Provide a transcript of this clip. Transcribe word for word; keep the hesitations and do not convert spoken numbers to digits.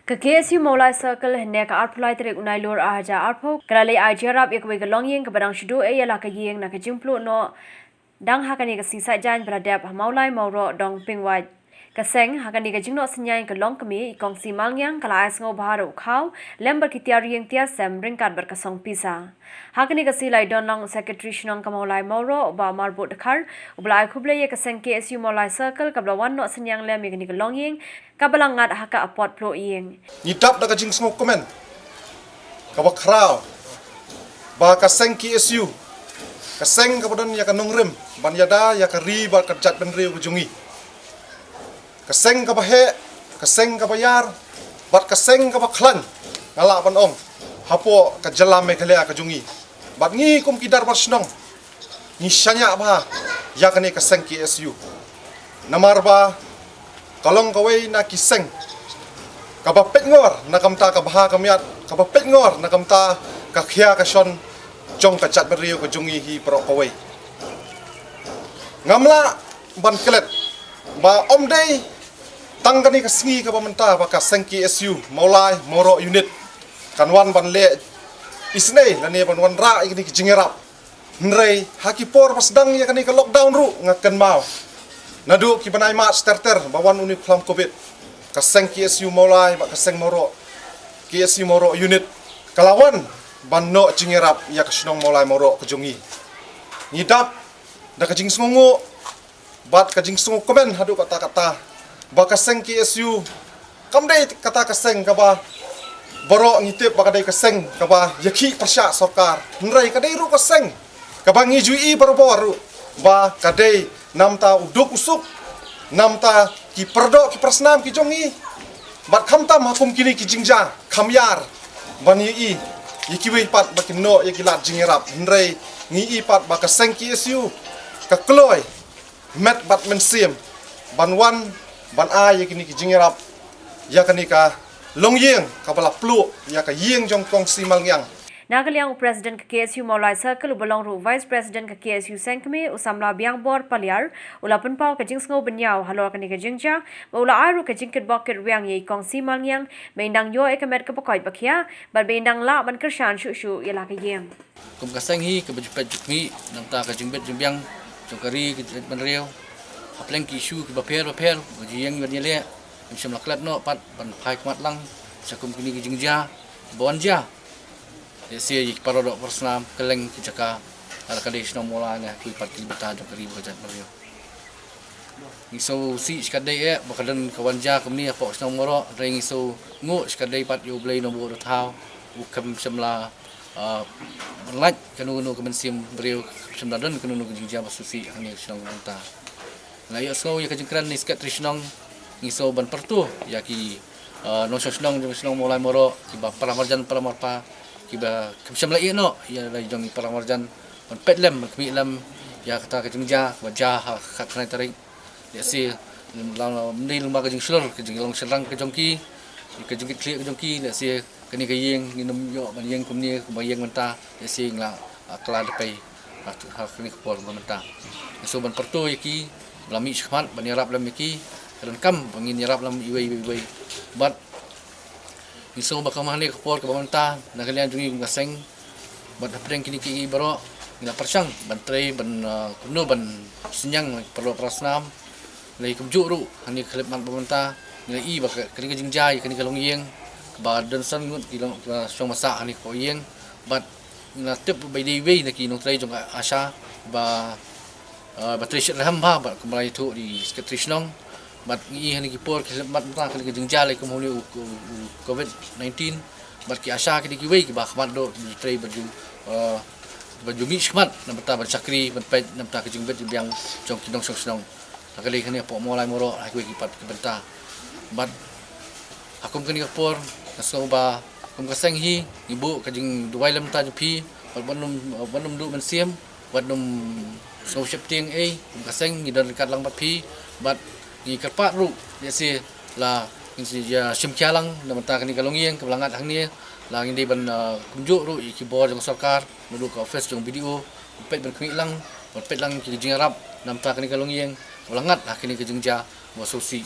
Ka K S U Mawlai Circle hynne ka arphew lai tarik u Nailur arhajar arphew ka la leit ai jingïarap ïa kawei ka longïing kaba dang shu duh ïa la ka ïing na ka jingpluh noh dang ha kane ka sngi Saitjaiñ ba la dep ha Mawlai Mawroh Dong Pingwait. Ka seng ha kane ka jingnoh synñia ka longkmie i Kong C. Malngiang ka la ai sngewbha da u khaw lem bad ki tiar ïing tiar sem ryngkat bad ka song pisa. Ha kane ka sngi la ïadon lang u Secretary Shnong ka Mawlai Mawroh u Bah Marbud Dkhar uba la ai khublei ïa ka seng K S U Mawlai Circle kaba la wan noh synñia lem ïa kane ka longïing kaba la ngat ha ka apot pluh ïing. Ngi dap da ka jingsngewkmen kaba khraw ba ka seng K S U, ka seng kaba don ïa ka nongrim ban ïada ïa ka ri bad ka jaitbynriew ka jong ngi. Ka seng kaba heh, ka seng kaba ïar bad ka seng kaba khlaiñ, nga lah ban ong, hapoh ka jylla Meghalaya ka jong ngi. Bad ngi kum ki dorbar shnong ngi shaniah bha ïa kane ka seng K S U. Namar ba ka long kawei na ki seng kaba peit ngor na ka bynta ka bha ka miat, kaba peit ngor na ka bynta ka khia ka shon jong ka jaitbynriew ka jong ngi hi baroh kawei. Ngam lah ban klet ba ym dei tang kane ka sngi kaba mynta ba ka seng K S U Mawlai Mawroh Unit kan wan ban leh isynei lane ban wanrah ïa kane ka jingïarap. Hynrei ha ki por ba sdang ïa kane ka lockdown ruh nga kynmaw, naduh ki bnai March ter ter ba wan une u khlam Covid, ka seng K S U Mawlai bad ka seng Mawroh, K S U Mawroh Unit ka la wan ban noh jingïarap ïa ka shnong Mawlai Mawroh ka jong ngi. Ngi dap da ka jingsngewnguh bad ka jingsngewkmen haduh katta katta ba ka seng K S U kam dei kata ka seng kaba baroh ngi tip ba ka dei ka seng kaba ïakhih pyrshah sorkar, hynrei ka dei ruh ka seng kaba ngi ju ïohi barabor ruh ba ka dei namta u duk u suk, namta ki pyrdoh ki pyrsnam ki jong ngi. Bad khamtam ha kum kine ki jingjia kham ïar ban ïohi ïa kiwei pat ba kin noh ïa ki lad jingïarap, hynrei ngi ïohi pat ba ka seng K S U ka kloi met bad mynsiem ban wan ban ai ïa kine ki jingïarap ïa kane ka longïing kaba la pluh ïa ka ïing jong Kong C. Malngiang. Na ka liang u President ka K S U Mawlai Circle uba long ruh Vice President ka K S U Sengkmie u samla Biangbor Paliar u la pynpaw ka jingsngew bynñiaw halor kane ka jingjia bad u la ai ruh ka jingkitbok kitrwiang ïa i Kong C. Malngiang ba in dang ïoh ïa ka met kaba koit ba khia bad ba in dang lah ban kyrshan shuh shuh ïa la ka ïing. Kum ka seng hi kaba ju peit ju khmih namta ka jingbit jingbiang jong ka ri ka jaitbynriew hapdeng ki issue kiba pher ba pher ba ju ïeng ban ïaleh, ngim shym la klet noh pat ban phai khmat lang sha kum kine ki jingjia ba wan jia. Lehse ïa ki paradoh parasnam kylleng ki jaka, lada ka dei shnong Mawlai ne ha kiwei pat ki bynta jong ka ri bad ka jaitbynriew. Ngi sngewsih shikatdei eh ba ka don ka wan jia kumne hapoh shnong Mawroh, hynrei ngi sngewnguh shikatdei pat ïa U Blei Nongbuh Dewthaw, u khlem shym la, ah, pynlait kano kano ka mynsiem briew, khlem shym la don kano kano ka jingjia ba sngewsih hangne ha shnong mynta. La ïohsngew ïa ka jingkren na i Secretary Shnong, ngi sngew ban pyrto ïa ki, ah, nongshong shnong jong shnong Mawlai Mawroh kiba para marjan para marpa kiba khlem shym la ïeh noh ïa la jong i para marjan ban peit lem ban khmih lem ïa kata ka jingjia ba jia ha ka khatkhyndai tarik. Lehse lada ym dei lyngba ka jingshlur ka jinglong shynrang ka jong ki, ka jingkitkhlieh ka jong ki, lehse kane ka ïing ngin ym ïoh ban ïeng kumne kumba ïeng mynta, lehse ngi la, ah, kylla da pei ha, ha kane ka por ba mynta. Ngi sngew ban pyrto ïa ki ba la mih shakhmat ban ïarap lem ïa ki, ka donkam ba ngin ïarap lem iwei iwei iwei. Bad ngi sngew ba kum ha kane ka por kaba mynta na ka liang jong ngi kum ka seng bad hapdeng kine kiei baroh ngi la pyrshang ban trei ban, ah, kumno ban synñiang ïa ki paradoh parasnam. Lei kumjuh ruh hangne ka khyllipmat ba mynta ngi la ïohi ba ka, kane ka jingjia ïa kane ka longïing kaba don san ngut ki long, kiba shong ba sah hangne ka ïing. Bad ngi la tip ba i dei iwei na ki nongtrei jong ka ASHA ba, ah, ba trei shitrhem bha bad kumba la ïathuh da i Secretary Shnong. Bad ngi ïohi hangne ki por ki khyllipmat mynta kane ka jingjia lei kum hangne u, u, u Covid nineteen. Bad ki ASHA ki dei kiwei kiba kham haduh ki trei ba ju, ah, ba ju mih shakhmat na bynta ban shakri ban peit na bynta ka jingbit jingbiang jong ki nongshong shnong. Ha ka liang kane hapoh Mawlai Mawroh ha kiwei ki pat ki bynta. Bad ha kum kane ka por nga sngew ba kum ka seng hi ngi buh ka jingduwai lem bynta jong phi bad wat nym, wat nym duh mynsiem, wat nym sngew sheptieng ei, kum ka seng ngi don ryngkat lang bad phi bad ngi kyrpad ruh lehse la ngin sa ïa shim khia lang na bynta kane ka longïing kaba la ngat hangne, la ngin dei ban, ah, kumjuh ruh ïa ki bor jong ka sorkar. Naduh ka office jong BDO, ban peit ban khmih lang, ban peit lang ki jingïarap na bynta kane ka longïing kaba la ngat ha kane ka jingjia ba sngewsih.